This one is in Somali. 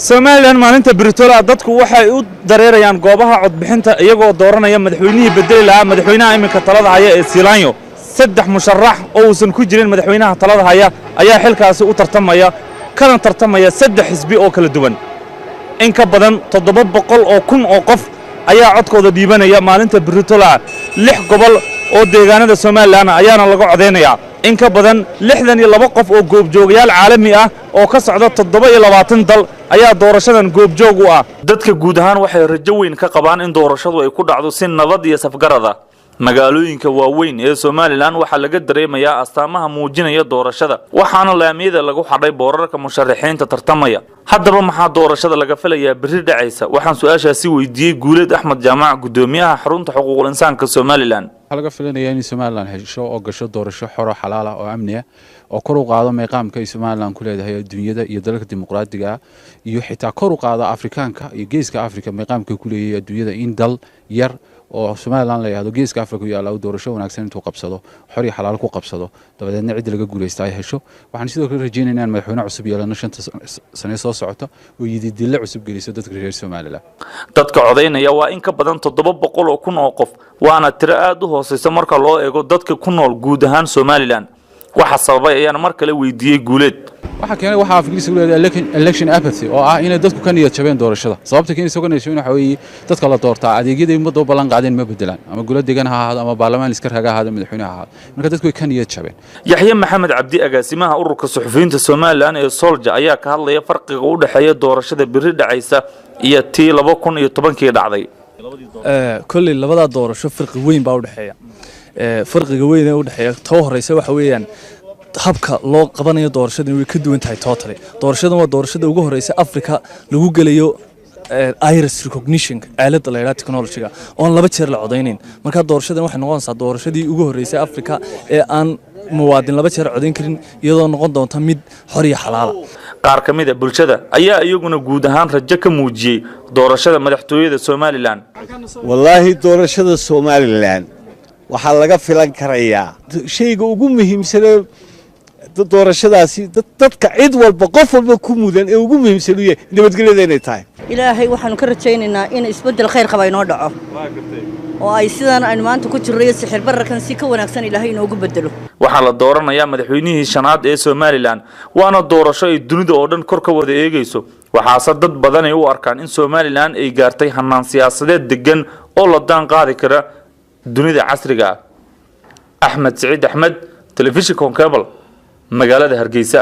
Somaliland maalinta beritola dadku waxay u dareerayaan goobaha codbixinta, iyagoo dooranaya madaxweynihii bedeli lahaa madaxweynaha iminka talada haya ee Siilaanyo. Saddex musharax oo uusan ku jirin madaxweynaha talada haya ayaa xilkaasi u tartamaya, kana tartamaya saddex xisbi oo kala duwan. In ka badan 700,000 oo qof ayaa codkooda dhiibanaya maalinta beritola. Lix gobol oo deegaanada Somaliland ayaana laga codaynayaa. In ka badan 62 qof oo goobjoogayaal caalami ah oo ka socda 27 dal ayaa doorashadan goobjoog u ah. Dadka guud ahaan waxay rajo weyn ka qabaan in doorashadu ay ku dhacdo si nabad iyo safgarada. Magaalooyinka waaweyn ee Somaliland waxaa laga dareemayaa astaamaha muujinaya doorashada, waxaana laamiyada lagu xadhay boorarka musharaxiinta tartamaya. Haddaba, maxaa doorashada laga filayaa berri dhacaysa? Waxaan su-aashaasi weydiiyey Guuleed Axmed Jaamac, guddoomiyaha xarunta xuquuqul insaanka Somaliland. Waxaa laga filanayaa in Somaliland hesho oo gasho doorasho xoro, xalaal ah oo amni ah, oo kor u qaado meeqaamka ay Somaliland ku leedahay adduunyada iyo dalalka dimuqraadiga ah, iyo xitaa kor u qaado Afrikaanka iyo Geeska Afrika meeqaamka ku leeyahay adduunyada, in dal yar oo Somaliland la yidhahdo, Geeska Afrika ku yaalla, doorasho wanaagsan intuu qabsado, xor iyo xalaal ku qabsado, dabadeedna cidda laga guulaysta ay hesho. Waxaan sidoo kale rajaynaynaa in madaxweyne cusub yeelano 5-ta sane soo socota oo yididille cusub geliso dadka reer Somaliland. Dadka codaynaya waa in ka badan 700,000 oo qof, waana tiro aad u hooseysa marka loo eego dadka ku nool guud ahaan Somaliland. Waxa sababay ayaan mar kale weydiiyey Guuleed. Waxaa keenay waxaa af Ingiriisiga leedahay election apathy, oo ah inay dadku ka niyad jabeen doorashada. Sababta keenaysa ka niyad jabeen waxa weeye dadka la doortaa adeegyada ummadda u ballan qaadeen ma bedelaan, ama golo degan ha ahaado, ama baarlamaan iska raga ahaado, madaxweyne ha ahaado. Marka dadku way ka niyad jabeen. Yaxye Maxamed Cabdi, agaasimaha ururka suxufiyiinta Somaliland ee SOLJA, ayaa ka hadlaya farqiga u dhexeeya doorashada berri dhacaysa iyo tii 2010-kii dhacday. Kolley labadaa doorasho farqi weyn baa udhexeeya. Farqiga weyn ee udhexeeya, too horeysa waxa weeyaan habka loo qabanayo doorashadan way ka duwan tahay totally. Doorashadan waa doorashada ugu horeysa Africa lagu gelayo iris recognition, aaladda la yidhaha technology-ga, oon laba jeer la codaynayn. Marka doorashadan waxay noqonaysaa doorashadii ugu horreysay Africa ee aan muwaadin laba jeer codayn karin, iyadoo noqon doonta mid xor iyo xalaala. Qaar ka mid a bulshada ayaa iyaguna guud ahaan rajo ka muujiyey doorashada madaxtooyada Somaliland. Wallaahi, doorashada Somaliland waxaa laga filan karayaa shayga ugu muhiimsanee doorashadaasi dadka cid walba, qof walba ku mudan ee ugu muhiimsan u yahay nabadgelyada inay tahay. Ilaahay waxaanu ka rajaynaynaa in isbeddel khayr qaba inoo dhaco, oo ay sidan aynu maanta ku jirro iyo sixir bararkan si ka wanaagsan Ilaahay inoogu bedelo. Waxaa la dooranayaa madaxweynihii shanaad ee Somaliland, waana doorasho ay dunida oo dhan kor ka wada eegayso. Waxaase dad badanay u arkaan in Somaliland ay gaartay hanaan siyaasadeed degan oo la daan qaadi kara dunida casriga ah. Axmed Siciid Axmed, telefishinka Cable, magaalada Hargeysa.